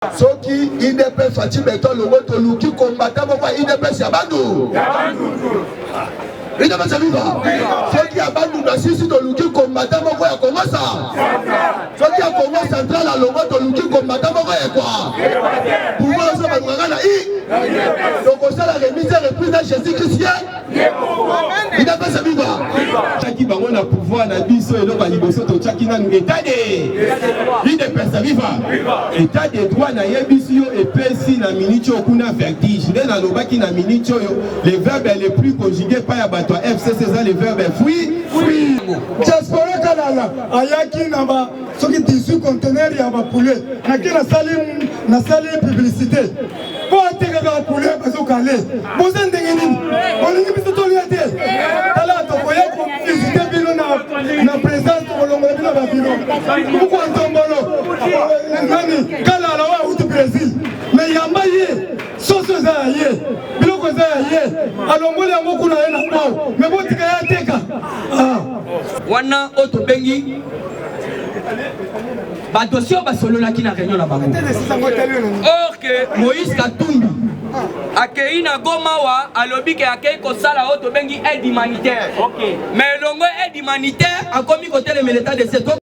Soki udps Fatshi Beton alongwe toluki combattant moko ya udps ya bandu. Udps viva. Soki ya Bandundu asisi toluki combattant moko ya Kongo sa. Soki ya Kongo central alongwe toluki combattant moko ya ekwa. Pouvoir ozo balukaka na i. Tokosala remise reprise na Jésus Christ ye. Udps viva. Tiaki bango na pouvoir na biso eloko ya liboso totiaki nanu etat de udps viva. Etat de droit nayebisi yo epesi na minute oyo kuna vertige nde nalobaki na minute oyo le verbe le plus conjugué epai ya bato ya FCC eza le verbe fuir. Diaspora Kalala ayaki na ba soki 18 conteneur ya ba poulet nake nasali nasali publicité mpo atekaka ba poulet bazokale boza ndenge nini bolingi biso tolia te tala tokoya kovisite bino na présence tokolongola bino babino mukwa ntombolo nani kalala oyo awuti brésil me yamba ye soso eza ya ye biloko eza ya ye alongoli yango kuna ye na kwao me botika ye ateka ah. Wana oyo tobengi ba dossier oyo basololaki na réunion na bango or que Moïse Katumbi akei na Goma wa alobi ke akei kosala oyo tobengi aide humanitaire okay. Mais elongo aide humanitaire akomi kotelemela etat de siège.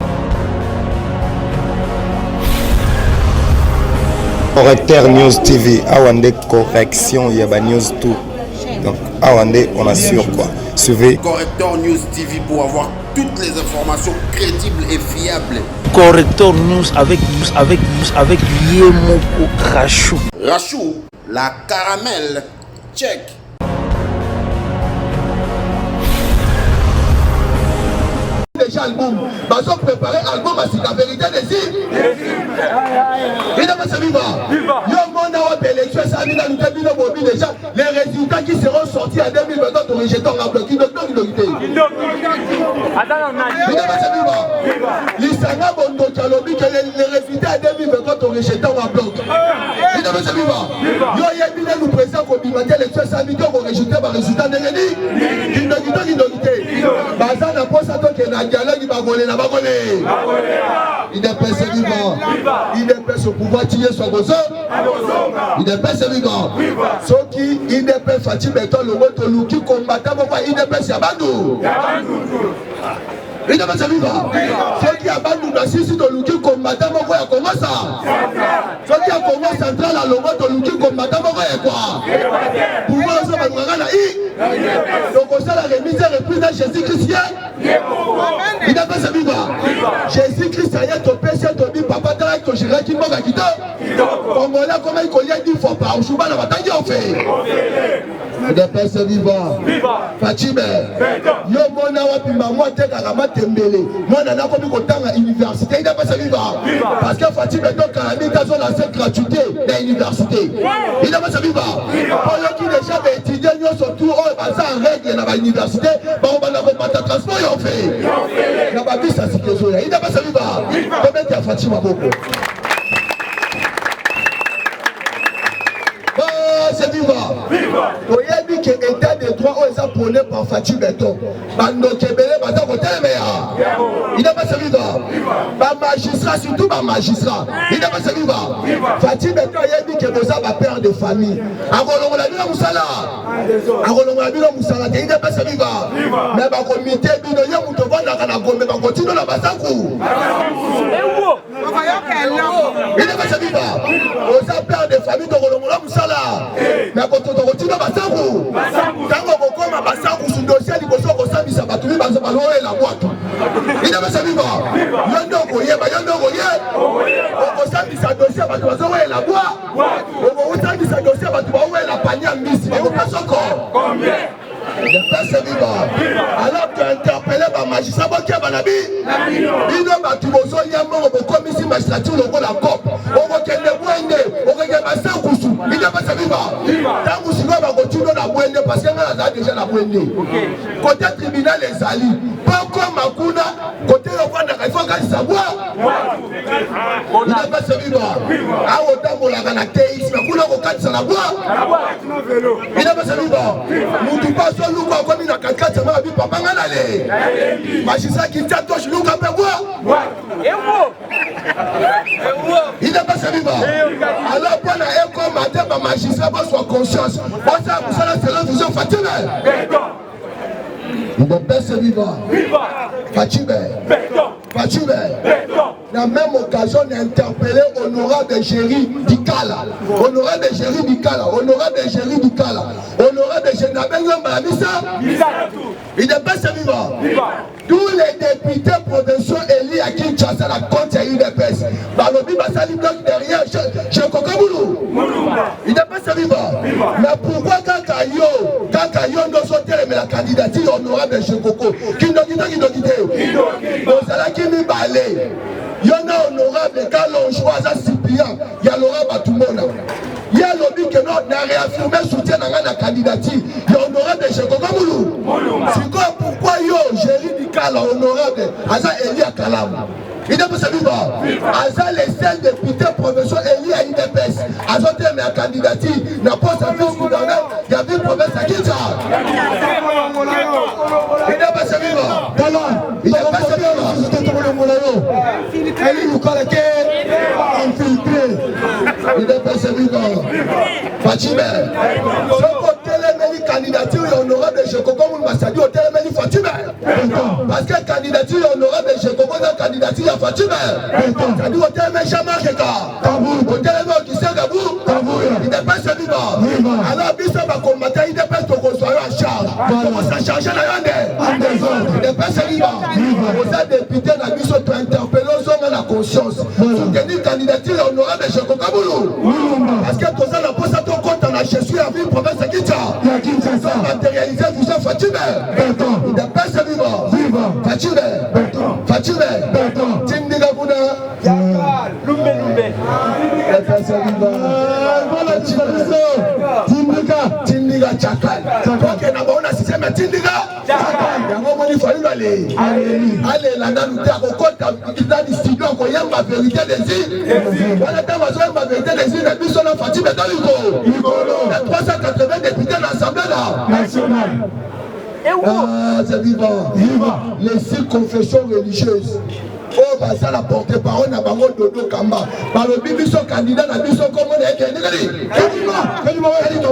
Correcteur News TV, awa nde correction ya ba news tout. Donc awa nde on assure quoi. Suivez Correcteur News TV pour avoir toutes les informations crédibles et fiables. Corrector News avec avec avec Yemoko Rachou. Rachou, la caramel. Check. Déjà album bazo préparer album ya sika vérité des idps viva yo mona wapi élection esali nanu te bino bobi déjà Les résultats qui seront sortis en 2023 to rejeter en bloc kindoki ndoki te. Lisanga bondoki alobi que les résultats ya 2023 to rejeter en bloc. Udps viva. Yo yebi nanu président kobima te élection esali te ko rejeter ba résultats ndenge nini? Kindoki to kindoki te. Baza na posa tokende na dialogue bakolela bakole. Udps viva. Udps au pouvoir ti Yesu akozo. Udps viva. Soki udps Fatshi Beton alongwe toluki combattant moko ya udps ya bandu. Udps viva. Soki ya Bandundu asisi toluki combattant moko ya Kongo sa. Soki ya Kongo central alongwe toluki combattant moko ya ekwa. Pouvoir ozo balukaka na i. Tokosala remise reprise na Jésus Christ ye. Udps viva. Jésus Christ aye topesi ye tobi papa talaki togeraki mboka kitoko. Congolais akomaki kolia 10 fois par jour bana batangi ofe. Udps viva. Fatshime. Yo mona wapi mamu atekaka matembele mwana nakomi kotanga université udps viva. Parce que Fatshime to kala mingi azo lancer gratuité na université. Udps viva. Po yoki déjà ba étudiants nyonso tout oyo baza en règle na ba université bakobanda komata transport ya ofe. Na ba bus ya sika ezoya. Udps viva. Tobeti ya Fatshi maboko. C'est viva. Toyebi ke état de droit oyo eza prôné par Fatshi Beton. Bandoki ebele baza kotelemela. Udps viva. Ba magistrats surtout ba magistrats. Udps viva. Fatshi Beton ayebi ke boza ba père de famille. Akolongola bino mosala. Akolongola bino mosala te. Udps viva. Mais bakomite bino ye moto ovandaka na Gombe bakotino na basaku. Udps viva. Oza père de famille tokolongola mosala. Na kototokotina basangu. Tango okokoma basangu su dossier liboso okosambisa bato mi bazo baloyela bwato. Udps viva. Yo nde okoyeba, yo nde okoye. Okosambisa dossier bato bazowela bwa. Okosambisa dossier bato bawela panier mbisi bakopesa ko. Udps viva. Alors tu interpellé ba magistrat bokeba na bi bino bato bozolia mbongo bokomisi magistrature lokola cop okokende bwende okokende basankusu udps viva ntango sikoyo bakotindo na bwende parce que ngai nazala deja na bwende kote tribunal ezali mpo okoma kuna kote ofandaka ifo okatisa bwa udps viva awa otambolaka na tx me kuna okokatisa na bwa udps viva mutu mpe azoluka akomi na na katikati ya mai, abi papa ngai nale magistrat kitia toshe luka mpe bwa idepesa viva. Alors mpo na ekoma te, bamagistrat bozwa conscience, bosala mosala selon vision Fatime. Idepesa viva, Fatime, Fatime. Na même occasion d'interpeller honorable Jerry Dikala, honorable Jerry Dikala, honorable Jerry Dikala, honorable Jerry nabengi yo mbala misa. UDPS viva. Tous les députés provinciaux élus à Kinshasa na compte ya UDPS balobi basali bloc derrière Jekoko Bulu. UDPS viva. Mais pourquoi kaka yo, kaka yo nde ozotelemela candidature honorable Jekoko? Kindoki to kindoki te? Bozalaki mibale, yo na honorable Kalonge oyo aza suppléant ya Laurent Batumona. Ye alobi ke no, na réaffirme soutien na ngai na candidature ya honorable Jekoko Mulu. Sikoyo pourquoi yo Jerry Dikala, honorable aza élu ya Kalamu, UDPS viva, aza le seul député provincial élu ya UDPS, azotelemela candidature na poste ya vice gouverneur ya ville province ya Kinshasa? UDPS viva. Tala, UDPS viva. Tokolongola yo Eli Lukala ke infiltré. UDPS viva. Fatime, soki otelemeli candidature ya honorable Jekoko Muluma, otelemeli Fatime, parce que candidature ya honorable Jekoko eza candidature ya Fatime, c'est-à-dire otelemeli Jean-Marc Ka, otelemi Augustin Kabu. UDPS viva. Alors biso bakombata UDPS tokozwa yo en charge, tokosa charge na yo nde. UDPS viva. Oza député na biso, tointerpelle, ozonga na conscience, soutenir candidature ya honorable Jekoko Bulu, parce que toza na mposa tokɔta na gestion ya ville province ya Kinshasa, matérialiser vision Fatime. UDPS viva. Fatime, Fatime, tindika kuna. Lumbe lumbe. UDPS viva. Tindika. Tindika chakal, tokenda bango na système ya tindika yango. Omoni Fayulu ale alela nanu te, akokɔta nani studio, akoyemba vérité des urnes wana. Ntango azoyemba vérité des urnes na biso na Fatshi Béton likolo na 380 députés na assemblée na nationale. Ah, c'est vivant. Les six confessions religieuses oyo basala porte parole na bango Dodo Kamba balobi biso candidat na biso kombo na ye kendekali Kadima, Kadima, Kadima.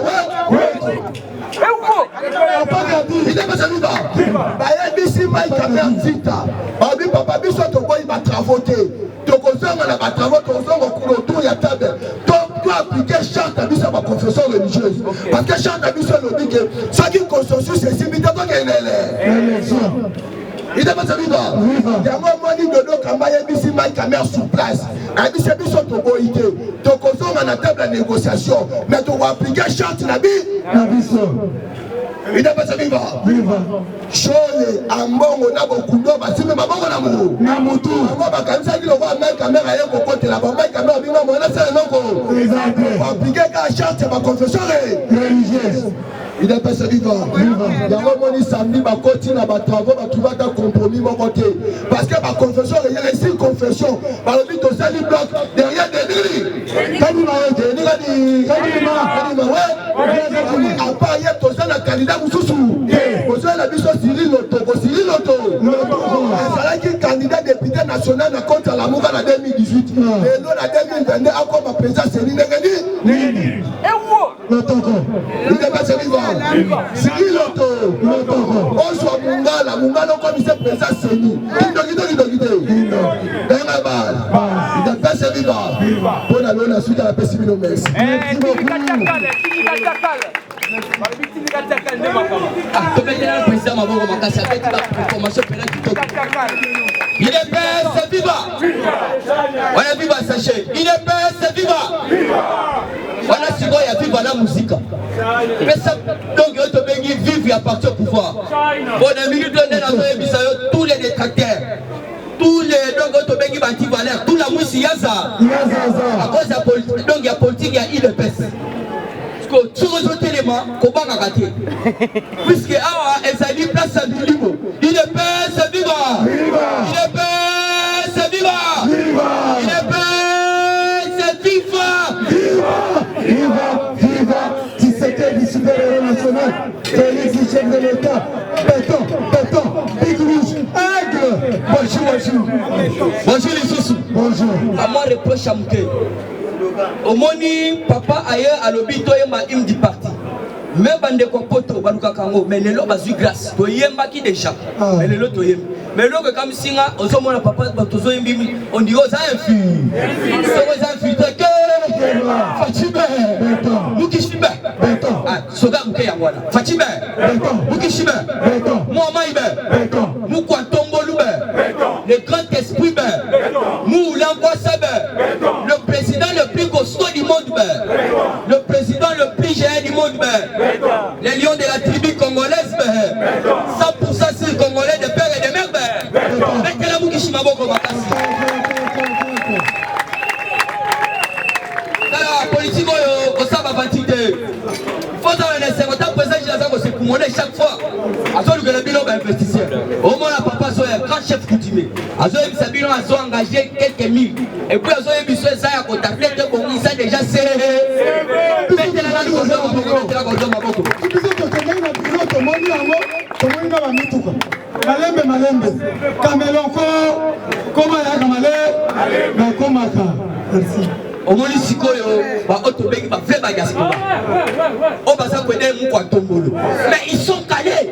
Idepesa viva. Bayebisi Mike Kamer Nzita, balobi papa, biso toboyi batravaux te, tokozonga na batravaux, tokozonga autour ya table to appliquer charte na biso ya baconfession religieuse, parce que charte na biso elobi ke soki consensus esimbi te, tokendele. UDPS viva. Yango omoni Dodo Kamba ayebisi Mike Kamer sur place, ayebisi biso toboyi te, tokozonga na table ya négociation, mais tokoappliquer charte na bi na biso. UDPS viva. Shole, Ambongo na Bokundo basimbi maboko na mu na mutu. Bango bakanisaki lokola Mike Kamer aye kokotela ba Mike Kamer abinga mwana sala eloko. Eza te. Appliquer kaka charte ya baconfession religieuse. UDPS viva. Yango omoni samedi bakoti na batravaux, batrouve ata compromis moko te, parce que baconfession religieuse, confession balobi tosali bloc derrière Denis Kadima. Denis Kadi Kadima. Kadima we, à part ye toza na candidat mosusu. Kozoyela biso Cyril Lotoko. Cyril Loto azalaki candidat député national na compte ya Lamuka na 2018. Lelo na 2022 akoma président CENI ndenge nini? Lotoko. UDPS viva. Cyril Loto, ozwa Mungala, Mungala okomise président CENI. Kindoki to kindoki te? Benga bal. UDPS viva. Mpo na lelo na suki, napesi bino merci. Tindika chakale, tindika chakale. Balobi tindika chakale nde makambo. Tobetela président maboko makasi, abeti baformation mpena kitoko. UDPS viva! Wana viva sachet. UDPS viva! Wana sikoyo ya viva na muzika pesa. Donc oyo tobengi vive ya parti au pouvoir. Bon, na minute oyo nde nazoyebisa yo, tous les détracteurs, tous les, donc oyo tobengi baantivaleur, tout la mwisi yaza à cause ya donc ya politique ya UDPS. Soki ozotelema, kobangaka te, puisque awa ezali place ya milimo. UDPS viva! UDPS viva! UDPS viva! Viva, viva Tshisekedi, super héros national Félix. chef de l'État. Béton, béton, big rouge, aigle. Bonjour, bonjour. Bonjour lisusu. Bonjour. Kamwa reproche ya moke. Omoni papa aye alobi toyemba hymne du parti. Mais bandeko poto balukaka yango mais lelo bazwi grâce toyembaki déjà. Ah. Mais lelo toyembi. Mais eloko ekamwisi nga ozomona papa bato ozoyembi ondire oza infi. Soki oza infiltre ke Fatshibe Mukishibe ah, soda moke yango wana Fatshibe Mukishibe Mwamaibe Mukwantombolube le grand esprit be Moulankwasa be le président le plus costaud du monde be le président le plus géant du monde be les lions de la tribu congolaise be 100% sur congolais de père et de mère be betela Mukishi maboko makasi tala politike oyo kosala bavanti te fozala na esengo ta président jile aza kosekumone chaque fois azolukela bino bainvestisseur omona papa azoya grand chef coutumier azoyebisa bino azo engage quelques mille epuis azoyebisa eza ya kotakle te bongisa déjà se betela nanu kozwa maboko betela kozwa maboko biso tokendaki na biro tomoni yango tomoni na bamituka malembe malembe kamelon ko koma yaka male nakomaka merci omoni sikoyo baoyo tobengi ba vrai badiaspora oyo baza koede mukwa ntombolo mais ils sont calés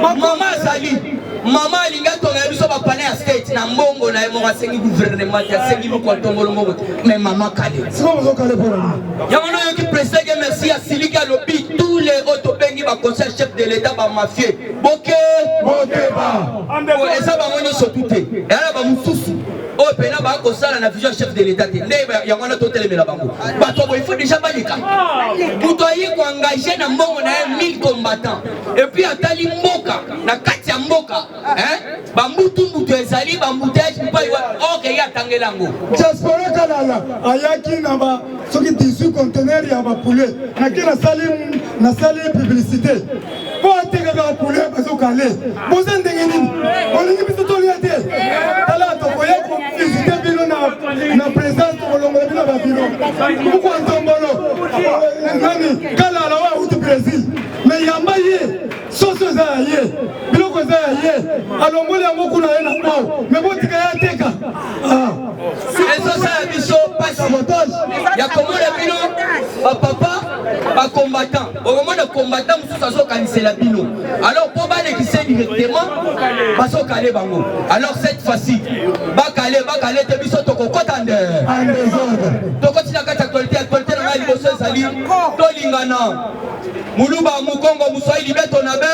mama azali mama alingi atongela biso bapalais ya state na mbongo na ye moko asengi gouvernement te asengi mukwa ntombolo mbongo te mais mama kale yango noyoki président ge merci asiliki alobi tous les oyo tobengi baconseil chef de l'état bamafie boke eza bango nyonso tu te eya na bamosusu oyo mpena bakosala na vision chef de l'état te nde yango wana totelemela bango bato boye faut déjà baleka moto aye koengage na mbongo na ye 1000 combattants epuis atali mboka na kati ya mboka bambutumbutu ezali bambuteyage mpai oke ye atangela yango diaspora kalala ayaki na ba soki 18 conteneur ya bapoulet nake nasali nasali publicité mpo atekaka bapoulet bazokale boza ndenge nini bolingi biso tolia te tala tokoya kovisite bino na présence tokolongola bino babino mukwa ntombolo nani kalala oyo awuti brésil me yamba ye soso eza ya ye biloko eza ya ye alongoli yango kuna ye na kwao me botika ye ateka ah. Ezosala biso pasi ya komona bino bapapa bacombattant okomona combattant mosusu azokanisela bino alors mpo balekise directement bazokale bango alors cette fois-ci bakale bakale te biso tokokota nde tokoti na kati actualité actualité na ngai liboso ezali tolingana muluba mukongo muswahili beto na be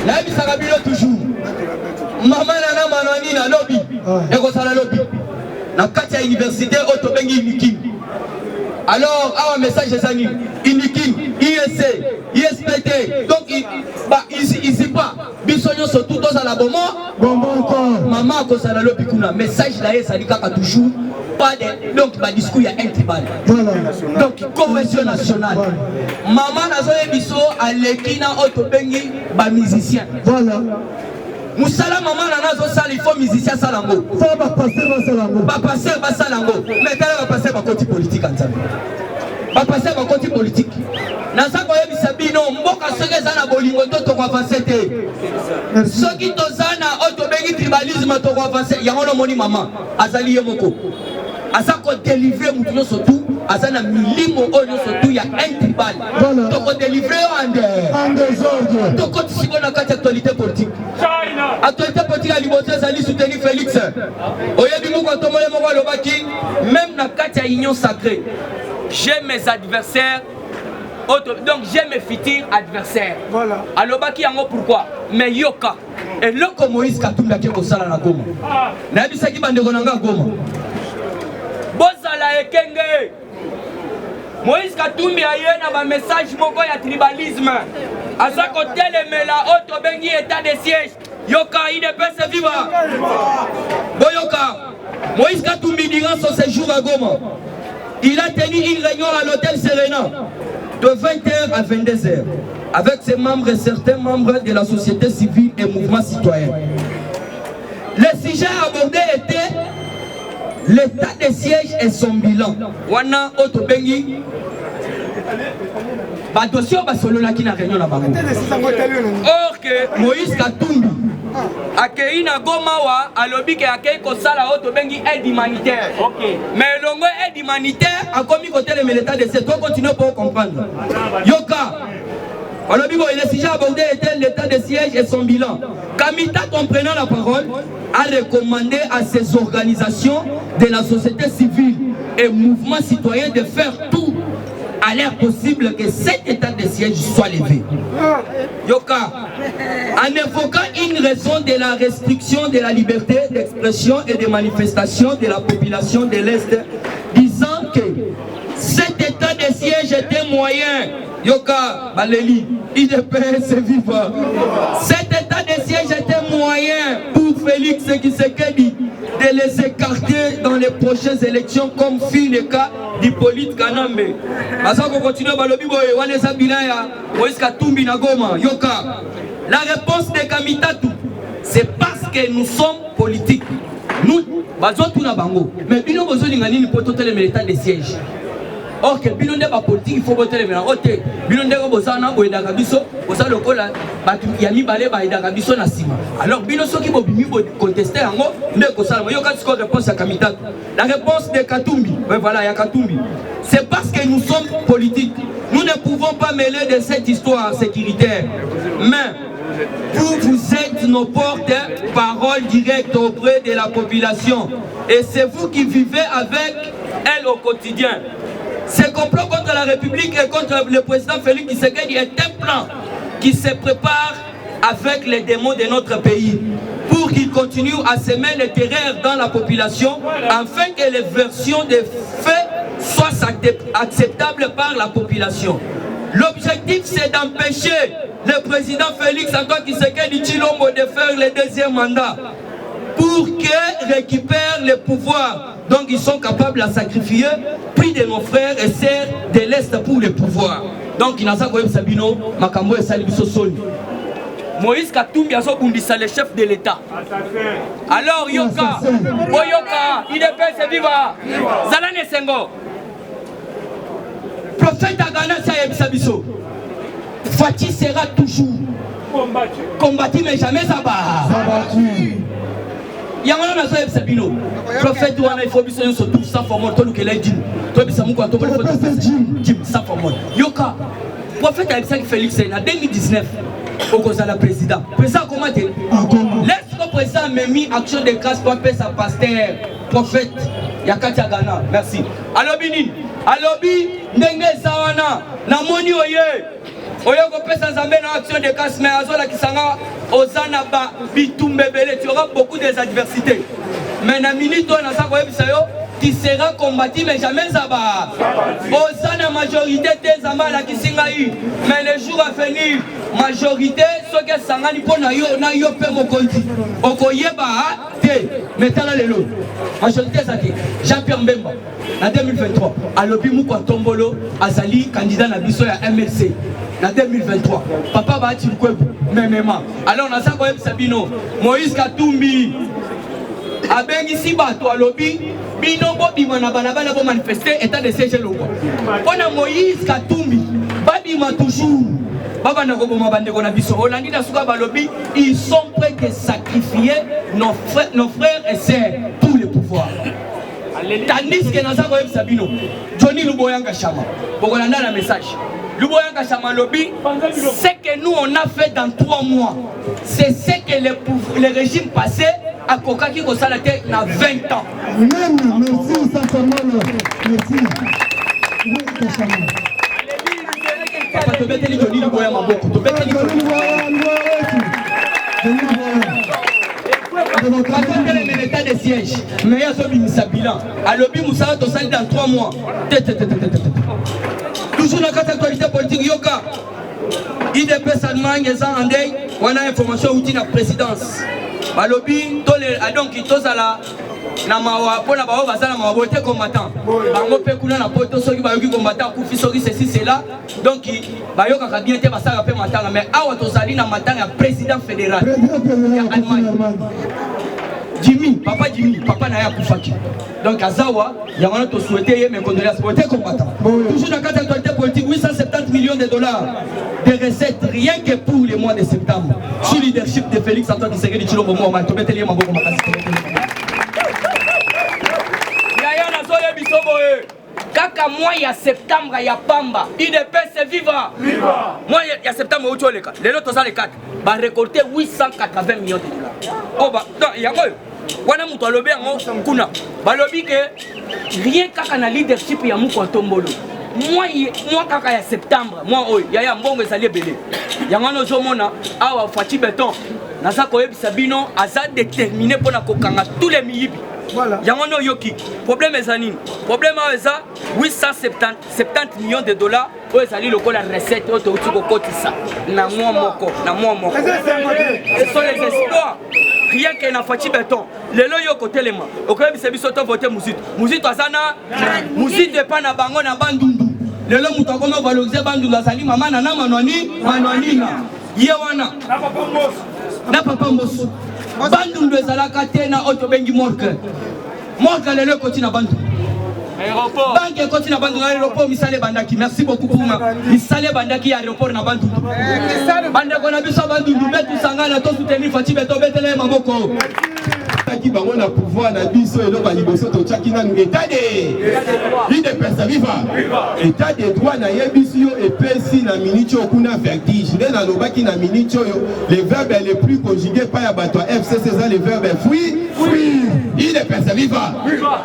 nayebisaka bino toujours mama nana manani na lobi ah. ekozala lobi na kati ya université oyo tobengi unikin alors awa message eza nini unikin isc ispt donc isipa biso nyonso tu tozala bomo mama akozala lobi kuna message na ye ezali kaka toujours pas de donc ba discours ya un tribal donc cohésion nationale mama nazoyebiso aleki na oyo tobengi ba musicien voilà mosala mama na nazosala il faut musicien asala yango bapaster basala yango mais tala bapaster bakoti politike ya nzambe bapaster bakoti politike naza koyebisa bino mboka soki eza na bolingo to tokoavanse te soki toza na oyo tobengi tribalisme tokoavanse yango nomoni mama azali ye moko aza kodelivre moto nyonso tu aza na milimo oyo nyonso tu ya un tribal tokodelivre yo ande tokoti sikoyo na kati ya actualité politique actualité politique ya liboso ezali soutenu félix oyebi moko atomole moko alobaki même na kati ya union sacrée j'ai mes adversaires donc j'ai mes futurs adversaires voilà. alobaki yango pourquoi mais yoka eloko moïse katumbi ake kosala na goma nayebisaki bandeko na nga goma bozala ekenge moïse katumbi aye na bamessage moko ya tribalisme aza kotelemela oyo tobengi état de siège yoka idps viva boyoka moïse katumbi durant son séjour à goma il a tenu une réunion à l'hôtel serena de 20h à 22h avec ses membres et certains membres de la société civile et mouvement citoyen. Le sujet abordé était l'état de siège et son bilan. Wana oyo tobengi Badossier oyo basololaki na réunion na bango. Or que Moïse Katumbi akei na Goma wa alobi ke akei kosala oyo tobengi aide humanitaire. Okay. Mais elongo aide humanitaire akomi kotelemela état de siège. To continue pour comprendre. Yoka alobi boye, le sujet abordé était l'état de siège et son bilan. Kamita, comprenant la parole, a recommandé à ces organisations de la société civile et mouvements citoyens de faire tout à l'air possible que cet état de siège soit levé. Yoka, en évoquant une raison de la restriction de la liberté d'expression et de manifestation de la population de l'Est, disant que cet état de siège était moyen. Yoka, Baleli, IDPS viva. Cet état de siège était moyen pour Félix Tshisekedi de les écarter dans les prochaines élections comme fut le cas d'Hippolyte Kanambe. Baza ko continuer balobi boye wana eza bilan ya Moïse Katumbi na Goma. Yoka, la réponse de Kamitatu, c'est parce que nous sommes politiques. Nous bazotuna bango, mais bino bozolinga nini po totelemela état de siège? Or que bino nde bapolitike, il faut botelemela o te. Bino ndenge boza wana, boyedaka biso, boza lokola bato ya mibale bayedaka biso na nsima. Alors bino soki bobimi boconteste yango nde ekosalama. Yoka sikoyo réponse ya Kamitatu. La réponse de Katumbi, ouais, voilà, ya Katumbi, c'est parce que nous sommes politiques, nous ne pouvons pas mêler de cette histoire sécuritaire, mais vous, vous êtes nos porte-parole directes auprès de la population et c'est vous qui vivez avec elle au quotidien. Ce complot contre la République et contre le président Félix Tshisekedi est un plan qui se prépare avec les démons de notre pays pour qu'il continue à semer le terreur dans la population afin que les versions des faits soient acceptables par la population. L'objectif, c'est d'empêcher le président Félix Antoine Tshisekedi Tshilombo de faire le deuxième mandat pour qu'il récupère le pouvoir. Donc ils sont capables à sacrifier prix de nos frères et sœurs de l'Est pour le pouvoir. Donc naza koyebisa bino makambo esali biso soni. Moïse Katumbi azobundisa le chef de l'État. Alors yoka, oyoka, UDPS viva, zala na esengo. Prophète Agana si ayebisa biso, Fatshi sera toujours combattu mais jamais abattu. Yango wana nazoyebisa bino, prophète wana, il faut biso nyonso tout sans formol tolukela ye dime, toyebisa moko atoboli dime sans formol. Yoka, prophète ayebisaki Félix na 2019 okozala président. Président akoma te. Lorsque président amemi action de grâce po apesa pasteur prophète ya kati ya Ghana, merci, alobi nini? Alobi ndenge eza wana, namoni oye oyo kopesa Nzambe na action de grâce, mais azolakisa nga oza na ba bitumba ebele, tu auras beaucoup des adversités, mais na minute oyo naza koyebisa yo, tu seras combattu mais jamais zaba. Oza na majorité te, Nzambe alakisi ngai, mais le jour à venir, majorité soki esangani mpo na yo na yo mpe mokonzi okoyeba te. Mais tala lelo, majorité eza te. Jean Pierre Mbemba na 2023 alobi Mukwa Ntombolo azali candidat na biso ya MLC na 2023, papa Bahati Lukwebo memema. Alors naza koyebisa bino, Moïse Katumbi abengisi bato, alobi bino bobima na balabala bomanifeste état de siège elongwa. Mpo na Moïse Katumbi, babima toujours, babanda koboma bandeko na biso. Olandi na suka balobi ils sont prêts de sacrifier nos frères et sœurs pour le pouvoir. Tandis que naza koyebisa bino, Johnny Luboyanga Shama, bokolanda na message, Luboyanga Shama alobi ce que nous on a fait dans 3 mois, c'est ce que le régime passé akokaki kosala te na 20 ans. Amen. Merci, sincèrement. Merci. Oui, Papa, tobeteli Johnny Luboya maboko, tobeteli. Johnny Luboya, Luboya wetu. Johnny Luboya. Bazotelemela état de siège, mais ye azobimisa bilan, alobi mosala tosali dans 3 mois te te te te te te. Toujours na kati actualité politique, yoka, UDPS Allemagne eza en deuil. Wana information euti na présidence, balobi donc tozala na mawa mpona baoyo baza na mawa boye te. Combattant bango mpe kuna na poto, soki bayoki combattant akufi, soki ceci cela, donc bayokaka bien te, basalaka mpe matanga. Mais awa tozali na matanga ya président fédéral Président fédéral ya ya Allemagne. Allemagne. Jimmy, papa Jimmy, papa na ye akufaki. Donc azawa, yango wana to souhaiter ye mes condoléances pour être combattant. Toujours dans cadre d'actualité politique, 870 millions de dollars de recettes rien que pour le mois de septembre. Sous leadership de Félix Antoine Tshisekedi Tshilombo Mwama, tobeteli ye maboko makasi. Yaya nazoyebisa boye kaka mois ya septembre ya pamba udps viva mois ya septembre euti oleka lelo toza le 4 barecolte 880 millions de dollars oyo oh, donc yango oyo wana moto alobi yango kuna balobi ke rien kaka na leadership ya mukwa ntombolo mwa kaka ya septembre mwa oyo yaya mbongo ezali ebele yango wana ozomona awa faci beton naza koyebisa bino aza déterminé mpo na kokanga tous les miyibi voilà. yango wana oyoki problème eza nini problème awa eza 870 millions de dollars oyo ezali lokola recette oyo touti kokotisa na mwa moko na mwa moko ce sont les espoirs rien que na faci beton lelo yo okotelema okoyebisa biso to vote muzitu muzitu aza na muzitu epa na bango na bandundu lelo moto akoma valorize bandundu azali mama nana manwani manwanina ye wana na papa mboso bandundu ezalaka te na oyo tobengi morgue morgue lelo ekoti na bandundu banke ekoti na bandundu aéroport misala ebandaki merci beaucoup puma misala ebandaki ya aéroport na bandundu eh, bandeko na biso ya bandundu betusangana tosoutenir faci beto obetela ye maboko totiaki bango na pouvoir na biso eloko ya liboso totiaki nanu etat de udps viva etat de droit nayebisi yo epesi na miniti oyo kuna vertige nde nalobaki na miniti oyo le verbe le plus conjugué epai ya bato ya fcc eza le verbe fuir udps viva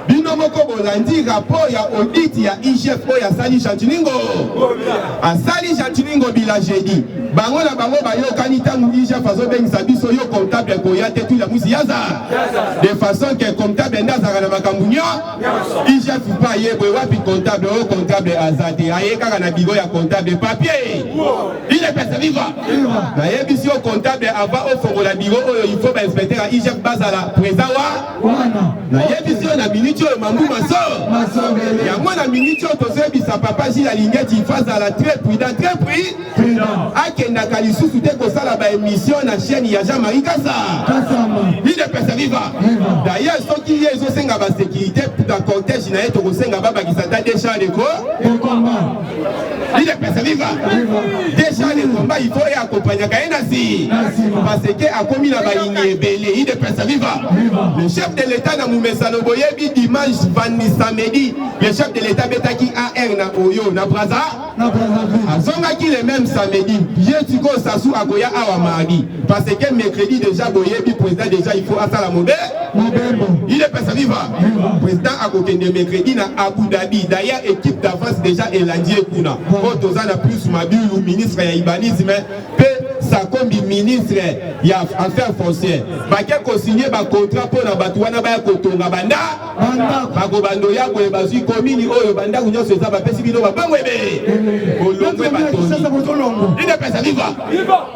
bino moko bolandi rapport ya audit ya igf oyo asali gentiningo asali Gentiny Ngobila jeudi bango na bango bayokani ntango IGF azobengisa biso yo comptable koya te tuya musi yaza de façon que comptable nde azalaka na makambo nyo IGF mpe aye boye wapi comptable oyo comptable aza te aye kaka na biro ya comptable papier IGF viva nayebisi yo comptable avant ofongola biro oyo il faut ba inspecteur ya IGF bazala présent wa Nayebisi yo na minute oyo mambu maso yango na minute oyo tozoyebisa papa Gilles Alingeti il faut azala très prudent très prudent akendaka lisusu te kosala ba émission na chaîne ya Jean-Marie Kasa UDPS viva d'ailleurs soki ye ezosenga ba sécurité na cortège na ye tokosenga babakisa ata des chars de combat UDPS viva des chars de combat il faut ye accompagnaka ye na si parce que akomi na bayini ebele UDPS viva Le chef de l'État na mumesano boyebi dimanche vandi samedi le chef de l'État betaki AR na Oyo na Brazza azongaki le même samedi ye sikoyo Sassou akoya awa mardi parce que mercredi déjà boyebi président déjà il faut asala mobe il est pesa viva président akokende mercredi na Abu Dhabi d'ailleurs équipe d'avance déjà elandi ye kuna oyo toza na plus Mabiulu ministre ya urbanisme mpe Sakombi ministre ya affaires foncières bake kosigne ba contrat mpo na bato wana baya kotonga banda bakobanda oya boye bazwi komini oyo bandako nyonso eza bapesi bino babango ebe bolongwe batongi idepesa viva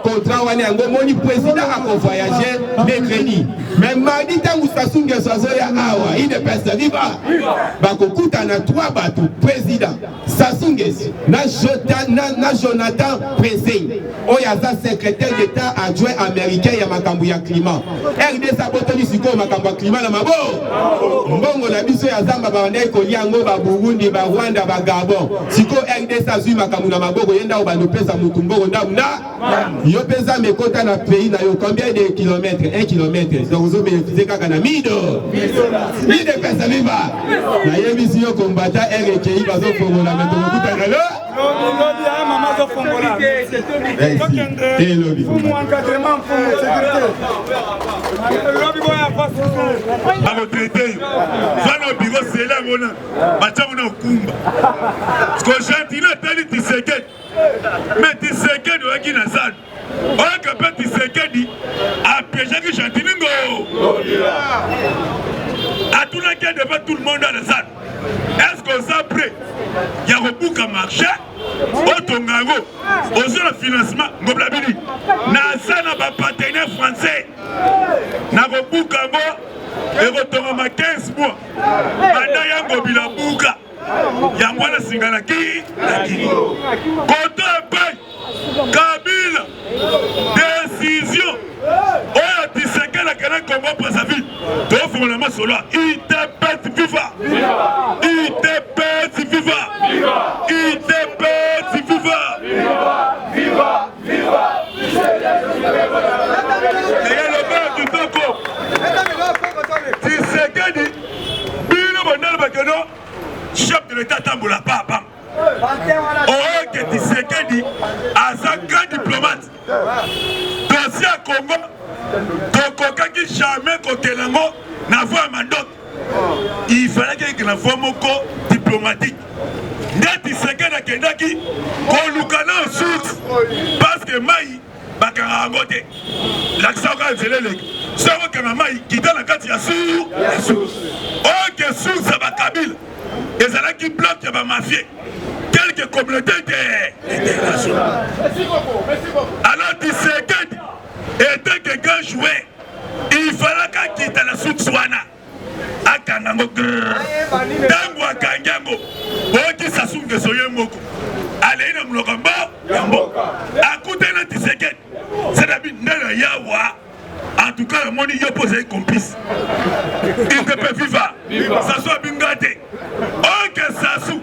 contrat wana yango omoni président akovoyage mercredi mais mardi ntango Sassou Nguesso azoya awa idepesa viva bakokutana 3 bato président Sassou Nguesso na, na, na Jonathan Presing oyo aza secrétaire d'État adjoint américain ya makambo ya climat. RDC abotoli sikoyo makambo ya climat na mabo mbongo na biso ya zamba babandaki kolia yango ba Burundi ba Rwanda ba Gabon. Sikoyo RDC azwi makambo na maboko ye ndako bando pesa mutu mbongo ndako na yo mpe zamba ekota na pays na yo combien de kilomètre 1 kilomètre donc ozo bénéficier kaka na mido mido pesa viva nayebisi yo kombata ere ekei bazofongola me tokokutana lo bakotraite yo zwa na biro sele yango na batyango na okumba siko gentili atali tisekedi me tisekedi oyaki na zando oyoka mpe tisekedi apiejaki gentilingo atunaki devant tout le monde na zando est ce que oza prêt ya kobuka marché otonga yango ozwa na financement ngobla bini naza na bapartenaire français nakobuka yango ekotongama 15 mois banda ya ngobila buka yango wana singa na ki na kingo koto epai kabila decision oyo tisekele akenda. Tokende Congo Brazzaville, tofongola masolo ya UDPS viva! UDPS viva! UDPS viva! Viva! Viva! Eye lobela kitoko Tshisekedi, bino bondala bakeno chef de l'État tambola pa pam. Oyoke Tshisekedi aza grand diplomate. Dossier ya Congo tokokaki jamais kokela yango na voie ya mandoki. Il fallait que na voie moko diplomatique. Nde Tshisekedi akendaki koluka na source parce que mai bakangaka yango te. Lakisa kaka nzela eleki. Soki okanga mai kita na kati ya source. Oke source ya bakabila ezalaki bloc ya ba mafie quelque communauté internationale. Alors Tshisekedi était que grand joueur, il fallait akita na source wana akanga yango ntango akangi yango boyoki Sassou Nguesso ye moko alei na monoko mbo ya mboka akutani na Tshisekedi c'est-à-dire nde na yawa. En tout cas, namoni yo mpo ozali complice. IDP viva. Sassou abinga te. Ok Sassou.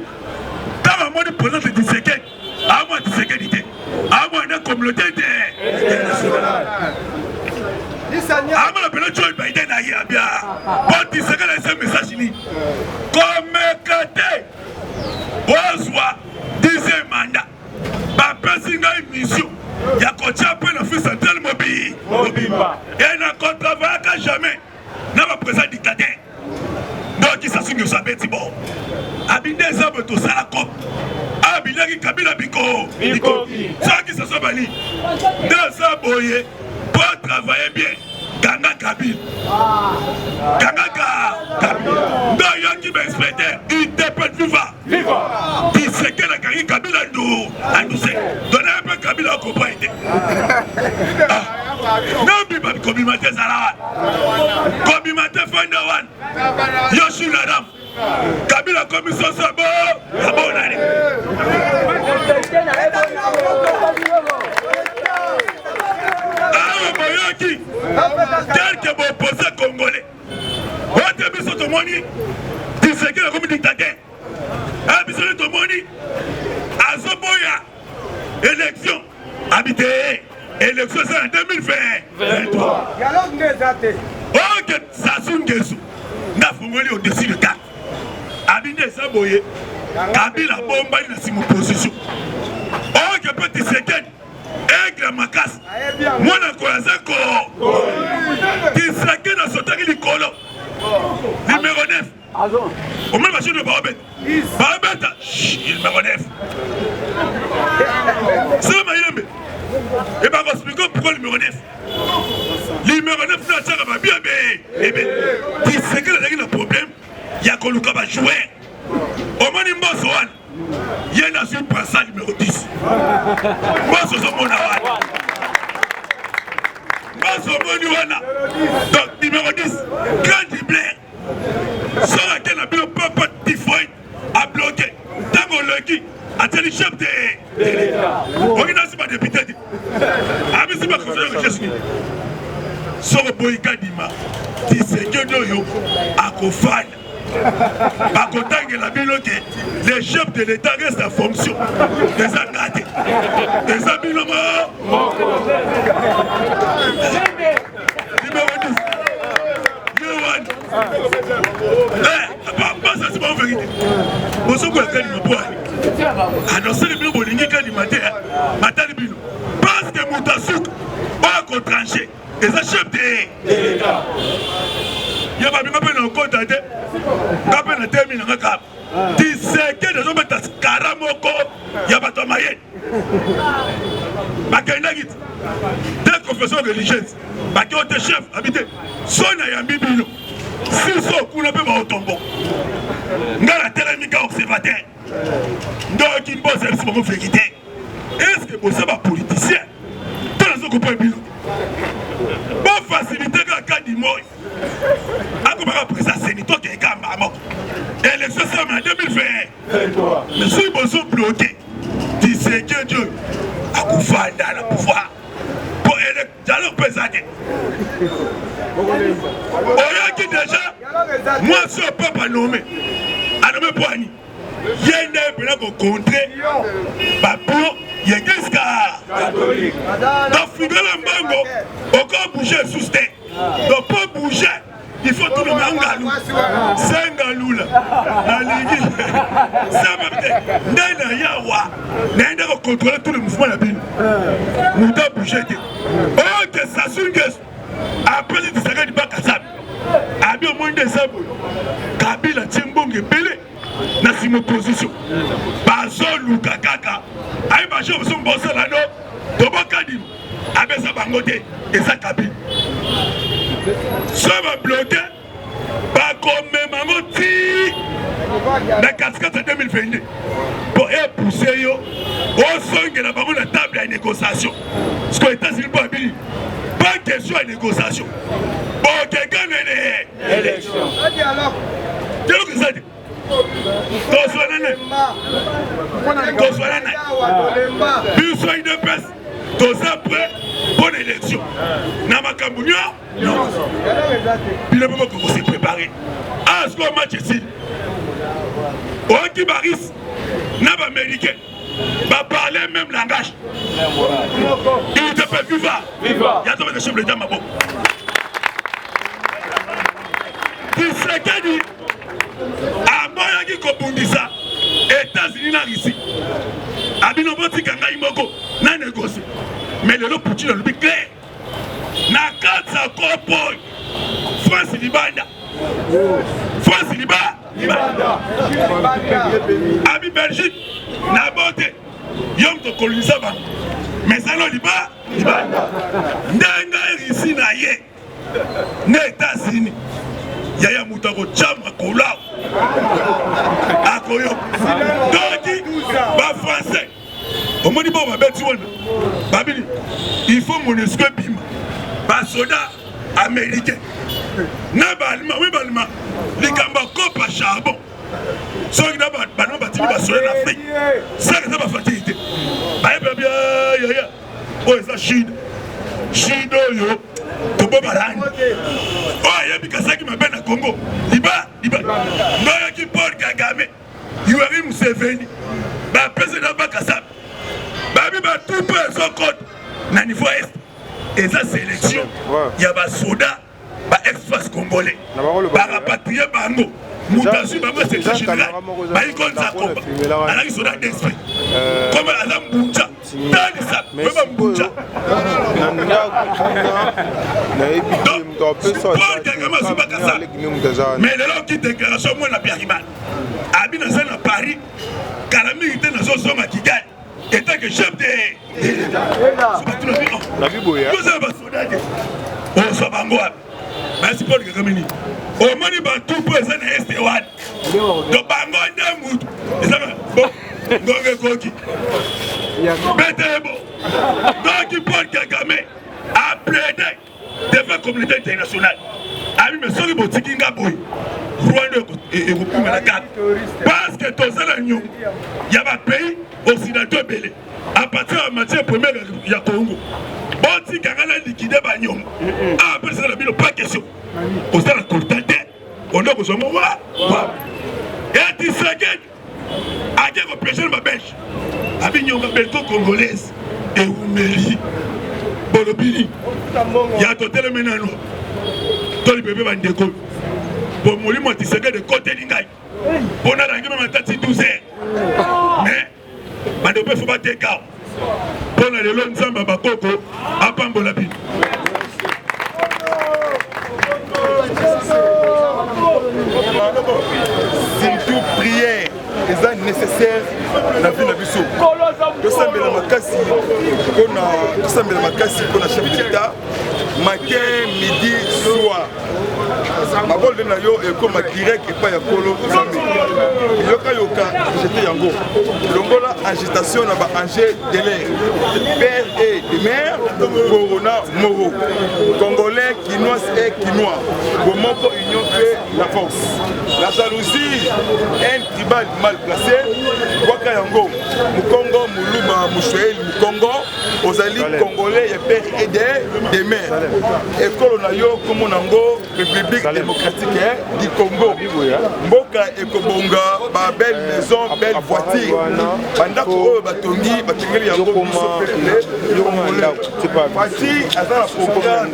Ntango amoni président de Tshisekedi, amona Tshisekedi te. Amona nde communauté te. Internationale. Amona pena Joe Biden na ye abia. Po Tshisekedi ayesa message nini? Komeka te. Bozwa dixième mandat. Bapesi ngai mission ya kotia mpe na Afrique centrale mobi mobimba e na kotravaillaka jamais na baprésident dictateur ndoki Sassou Nguesso abeti bo abinde eza boye tosala cop abiliaki Kabila biko bikoki soki Sassou abali nde eza boye po travailler bien kanga Kabila kanga ka Kabila nde oyoki ba inspecteur UDPS viva Tshisekedi akangi Kabila ndu anduse dona ye mpe Kabila akopa ete ah. nabima kobima te ezala wana kobima te fanda wana yo shuladam Kabila akomi soso bo abonani awa boyoki quelque bopose congolais ote biso tomoni Tshisekedi akomi dictateur Ah, biso nde tomoni azoboya élection abite élection eza na 2023 oke Sassou Nguesso nde afongoli au-dessus de carte abi nde eza boye Kabila abombani na nsima opposition oke mpe Tshisekedi aigle makasi mwana koyo aza ko Tshisekedi asotaki likolo numero 9 omoni bashino baobeta baobeta numero 9 sala mayembe ebakoexplike pourquoi numero 9 numero 9 nde atiaka babia be ebe Tshisekedi azalaki na problème ya koluka bajoueur omoni mboso wana ye nde azwi brassard numero 10 mboso ozomona wana mboso omoni wana donc numero 10 grand dribbleur soki ake na bino papa typhoïde abloke ntango oleki atieli chef de oki nasi badepute te abisi bakonfere recherche nini soki oboyi kadima Tshisekedi oyo akofanda bakotangela bino ke le chef de l'état reste en fonction eza nga te eza bino moko numéro 10 ye wana basasi bango verité bozokoya kadima po ani anonseli bino bolingi kadima te batali bino parce que moto asuka oyo akotranche eza chef de ye babinga mpe na okota te nga mpe na temi na nga kaka Tshisekedi azobeta kara moko ya bato ya mayele bakendaki te confession religieuse bake ote chef abi te so nayambi bino siso kuna mpe baotombo ngai natelemi ka observateur ndoki mbosa biso bango verité est ce que boza ba politicien to nazo comprendre bino bofacilite kaka kadimoi akomaka président seni tokeka mbala moko élection esalama na 2020 mais soki bozo bloke Tshisekedi oyo akofanda na pouvoir po dialogue mpe eza te. Mwasi oyo papa anome anome mpo ani ye nde mpena kokontre baplan ya eglise catholique. Donc Fridolin Ambongo oko bouger lisusu te. Donc mpo bouger il faut tout le mangalu sengalula nalingi samba te nde na yawa naye nde kocontrole tout le mouvement na bino moto abouge te oke Sassou Nguesso apesi Tshisekedi bakasabi abi omoni nde eza boye Kabila tie mbongo ebele na nsima opposition bazoluka kaka ayi bajo mosusu bosala no tobokadima apesa bango te eza Kabila so babloke bakomema yango ti na katikati ya 2022 mpo epuse yo osongela bango na table ya négociation siko États-Unis mpo abili pas question ya négociation bokekanene élection eloko eza te tozwanane tozwanane biso UDPS toza prêt mpo na élection na makambo nyonso bino mpe bokoki kose préparer ah sikoyo match esili oyoki baris na baaméricain baparle même langage UDPS viva ya tobeta chef de l'état maboko Tshisekedi aboyaki kobundisa États-Unis na Russie abino botika ngai moko na négocie mais lelo Poutine alobi clair na kati ya kopo France libanda France liba libanda abi Belgique na bote yo moto okolonisa bango mais zalo liba libanda ndenge Russie na ye na États-Unis yaya moto akotya makolo akoyoka donki bafrançais omoni bao babeti wana babili il faut Monusco ebima basoda américain na baalima wi balima likambo akopa charbon soki na balima batindi basoda na Afrique saka eza bafatigi te bayebi bia yaya oyo eza Chine Chine oyo tobobalani oyo ayebi kasaki mabe na Congo liba liba ndoyoki Paul Kagame Yoweri Museveni bapesi na bakasa babi batupe ezokota na niveau est eza sélection ya basoda ba ex-FAZ congolais barapatrie bango moto azwi bango secrétaire général bayi konza komba alaki soda d'esprit comme aza mbunja talisa oyeba mbunja Paul Kagame azwi bakasa mais lelo oki déclaration mwana Biarimana abi naza na Paris kala mingi te nazozonga Kigali etant que chef de l'État tozala basoda te ozwa bango wapi basi Paul Kagame nini omoni batu mpo eza na este wana to bango nde mutu eza ngonga ekoki betebo donc Paul Kagame a plaidé devant communauté internationale abi me soki botiki nga boye Rwanda ekokuma na kaka parce que toza na nyongo ya bapays occidentaux ebele à partir ya matière première ya Congo botika nga na liquide banyongo apesaka na bino pas question kosala coltan te onda kozwa ngo wa wa etisekedi ake kopiege na babelge abinyonga belko congolaise ewumeli bolobi nini ya totelemi nano tolibebe bandeko po molimo ya Tshisekedi ekoteli ngai mpo nalangi meme ata ti 12 heures mais bandeko mpe fo bateka mpo na lelo Nzambe ya bakoko apambola bino. Surtout prière eza nécessaire na vie na biso tosambela makasi mpona tosambela makasi mpona chef de l'état matin midi soir mabolo na yo ekoma direct epai ya kolo Nzambe yokayoka jete yango longola agitation na baange de l'air père et de mère corona moro congolais kinois et kinois bomoko union fait la force la jalousie haine tribale mal placée bwaka yango mokongo moluba moswahili mokongo. Ozali congolais ya père et de, de mère. Ekolo na yo kombo nango République démocratique du Congo. Mboka ekobonga ba belle maison, belle voiture. Bandako oyo batongi batongeli yango biso peuple congolais. Fatshi aza na programme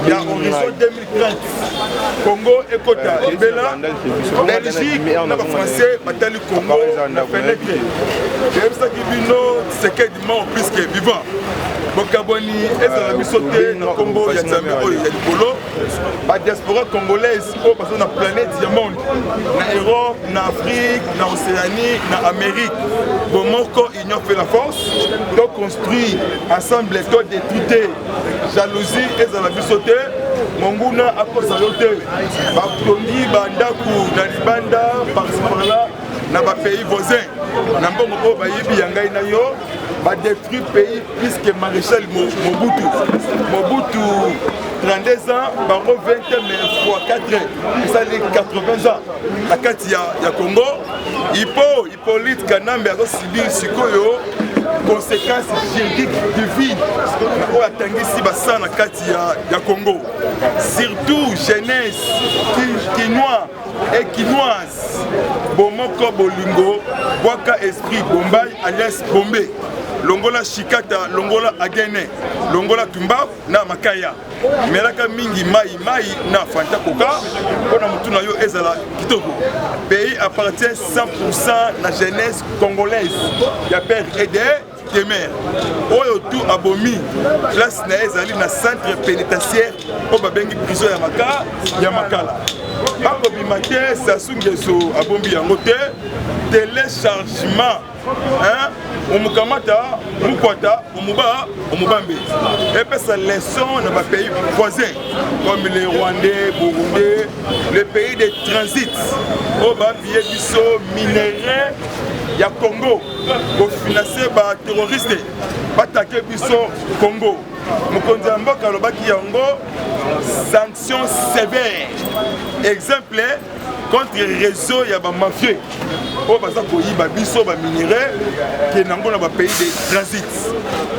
ya horizon 2030. Congo ekota libela. Belgique na ba français batali Congo na fenêtre. Toyebisaki bino Tshisekedi mort plus que vivant. Bokabwani ezala biso te na kombo ya Nzambe oyo ya likolo. Ba diaspora congolaise oyo baza na planète ya monde, na Europe, na Afrique, na Océanie, na Amérique. Bomoko union fait la force. To construire ensemble to détruire te. Jalousie ezala biso te. Monguna akosa yo te. Batongi bandako na libanda par-ci par-là na ba pays voisins na mbongo oyo bayibi ya ngai na yo ba détruit pays plus que maréchal Mobutu. Mobutu 32 ans, bango 20 mais fois 4 esali 80 ans na kati ya, ya Congo. Hippo Hippolyte Kanambe azo subir sikoyo conséquence juridique divine na oyo atangisi basa na kati ya, ya Congo, surtout jeunesse kinois et kinoise. Bomoko bolingo bwaka esprit Bombay alias Bombe, longola shikata, longola agene, longola tumba na makaya, melaka mingi mai mai na fanta coca mpo na motu na yo ezala kitoko. Pays appartient 100% na jeunesse congolaise ya père et de mère. Oyo tout abomi place na ye ezali na centre pénitentiaire oyo babengi prison ya maka ya makala. Bakobima te, Sassou Nguesso abombi yango te. Téléchargement hein, omukamata mukwata omuba omubambe epesa leçon na bapays voisins comme les Rwandais, Burundais, les pays de transit oyo bapiye biso minerais ya Congo kofinanse ba terroriste batake biso Congo. Mokonzi ya mboka alobaki yango, sanction sévère exemple contre réseau ya ba mafieux oyo baza koyiba biso ba minerais ke nango na ba pays de transit.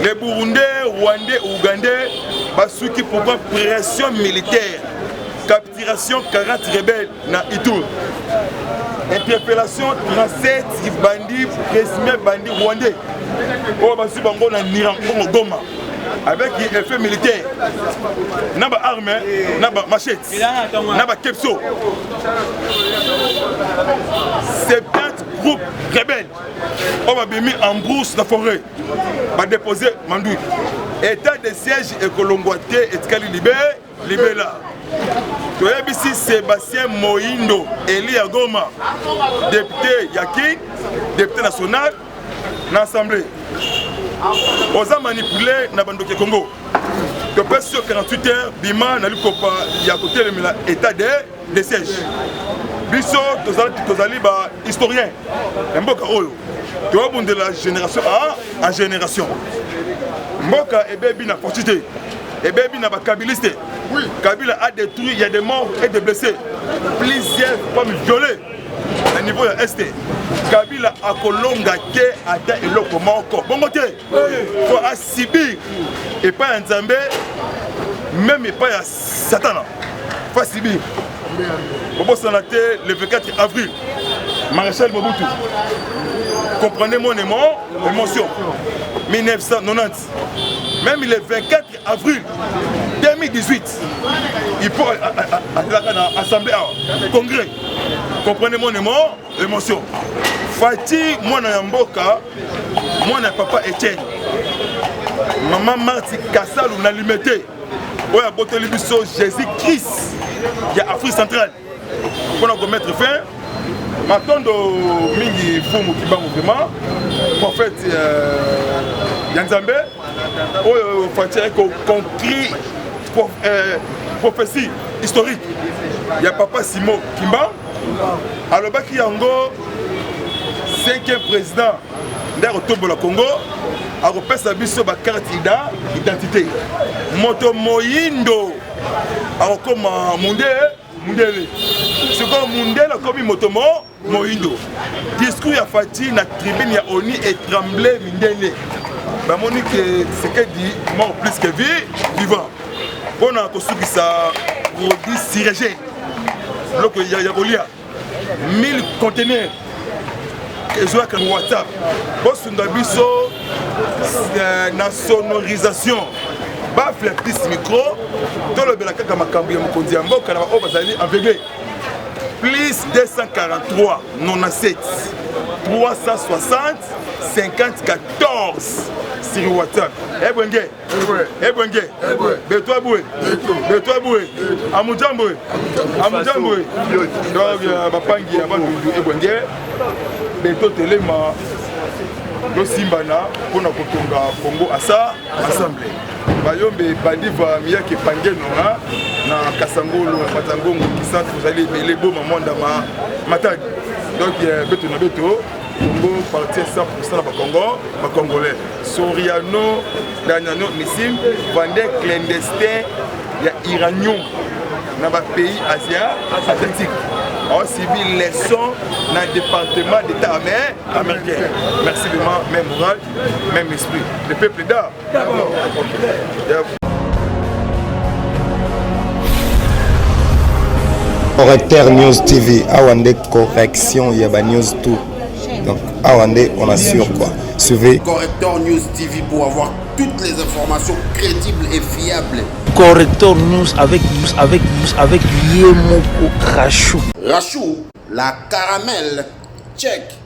Les Burundais, Rwandais, Ougandais basuki pourquoi pression militaire, capturation 40 rebelles na Ituri, interpellation 37 bandits présumés bandits rwandais oyo bazwi bango na Nirangongo Goma avec effet militaire na ba armes na ba machettes na ba kepso. 70 groupes rebelles oyo babimi en brousse na forêt badepose manduki. État de siège ekolongwa te, etikali libe libela. Toyebisi Sébastien Moindo Eli ya Goma, député ya Kin, député national na assemblée, oza manipulé na bandoki ya Congo. Topesi yo 48 heures, bima na likopa ya kotelemela état de siège. Biso tozali ba historien ya mboka oyo, tobundela génération a génération. Mboka ebebi na fortune te, ebebi na bakabiliste. Kabila a détruit, il y a des morts et des blessés, plusieurs femmes violées na niveau ya este. Kabila akolonga te ata eloko moko bongo te, po asibir epai ya Nzambe, même epai ya Satana faut asibir. Bobosana te le 24 avril, Maréchal Mobutu, comprenez mon émotion, 1990, même le 24 avril 2018, il faut azelaka na assemblée awa congrès. Comprenez mon émotion. Fatshi mwana ya mboka, mwana ya papa Etienne, mama Marti Kasalu na Limete, oyo aboteli biso Jésus Christ ya Afrique centrale mpona komettre fin. Matondo mingi Fumu Kimbangu, vraiment prophète ya Nzambe oyo Fatshi ayaki koconclure prophétie historique ya papa Simon Kimbangu. Alobaki yango, cinquième président nde akotombola Congo, akopesa biso bacarte identité. Moto moyindo akokoma munde mundele, sikoyo mundele akomi moto mo moyindo. Discours ya Fatshi na tribune ya ONU etremble mindele. Bamoni ke Tshisekedi mort plus que vie vivant. Mpona kosukisa produit sirege biloko ya kolia 1000 conteneurs ezwaka whatsapp bosunga biso eh, na sonorisation bafle plus micro tolobela kaka makambo ya mokonzi ya mboka na baoyo bazali aveugle plus 243 97 360 54 sur whatsapp ebwenge ebwenge beto abwe beto abwe amujambwe amujambwe donc euh, bapangi ya bandundu ebwenge beto telema tosimbana mpo na kotonga congo asa ensemble bayombe badiva miyake pangeno na kasangolo matangongo kisantu tozali ebele boma mwandama matadi donc euh, beto na beto congo partie 100 na bacongo bacongolais soriano daniano misim vendeur clandestin ya iranium na bapays asia asiatique aosibi leçon na département d'état américain merci vraiment même moral même esprit le peuple d'art d'abord okay. Correcteur News TV, awa nde correction ya ba news tout. Donc awa nde on assure quoi. Suivez Correcteur News TV pour avoir toutes les informations crédibles et fiables. Correcteur News avec avec avec Yemoko Rachou. Rachou, la caramel. Check.